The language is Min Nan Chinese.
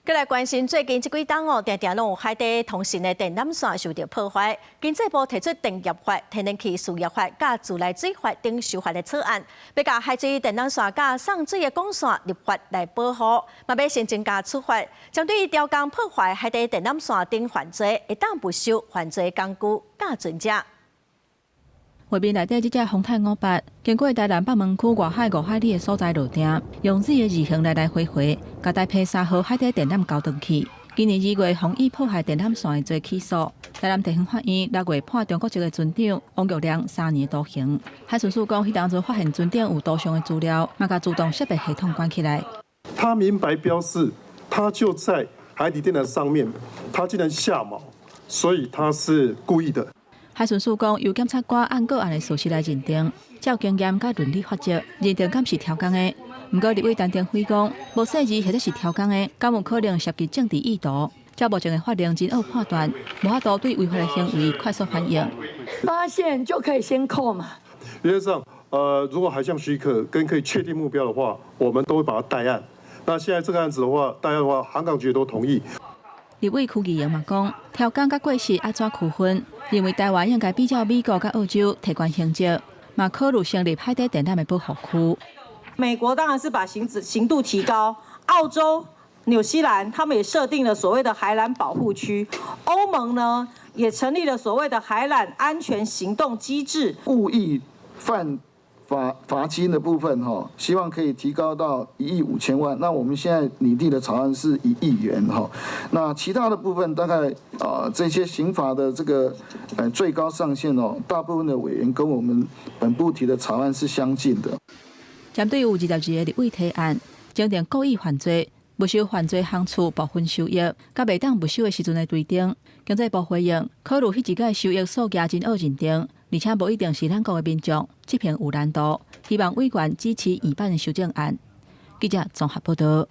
閣來關心最近這幾冬哦，定定攏有海底通信的電纜線受著破壞。經濟部提出電業法、天然氣事業法、佮自來水法等修法的草案，欲共海水電纜線佮送水的管線立法來保護，嘛欲先增加處罰，針對刁工破壞海底電纜線等犯罪，會當沒收犯罪工具佮船隻。畫面內底這隻鴻泰58，經過台南北門區外海5海里的所在落定，用 Z 的字形來來回回，共台啤3號海底電纜勾斷去。今年2月，予以破壞電纜線的罪起訴，台南地方法院6月判中國籍的船長王玉良3年徒刑。海巡署講，彼當陣發現船頂有圖像的資料，嘛共自動識別系統關起來。他明白標示，他就在海底電纜上面，他竟然下錨，所以他是故意的。海巡署講，由檢察官按個案的事實來認定，照經驗佮倫理法則認定敢是刁工的。毋過立委陳亭妃講，無細膩或者是刁工的，敢有可能涉及政治意圖？照目前的法令真惡判斷，無法度對違法的行為快速反應。發現就可以先扣嘛。原則上，如果海象許可跟可以確定目標的話，我們都會把它帶案。那現在這個案子的話，帶案的話，航港局都同意。立委柯議員嘛講，刁工佮過失按怎區分？認為台灣應該比照美國佮澳洲提懸刑責，嘛考慮成立海底電纜的保護區。美國當然是把刑刑度提高，澳洲、紐西蘭他們也設定了所謂的海纜保護區，歐盟呢也成立了所謂的海纜安全行動機制。故意犯罰罰金的部分，哈，希望可以提高到1億5千萬。那我們現在擬定的草案是1億元，哈。那其他的部分大概啊，這些刑罰的這個最高上限哦，大部分的委員跟我們本部提的草案是相近的。針對有22個立委提案，增訂故意犯罪、沒收犯罪項處部分收益，佮袂當沒收的時陣的規定，經濟部回應，考慮彼一個收益數額真惡認定，而且無一定是咱國的民眾執行有難度，希望委員支持原版的修正案。記者綜合報道。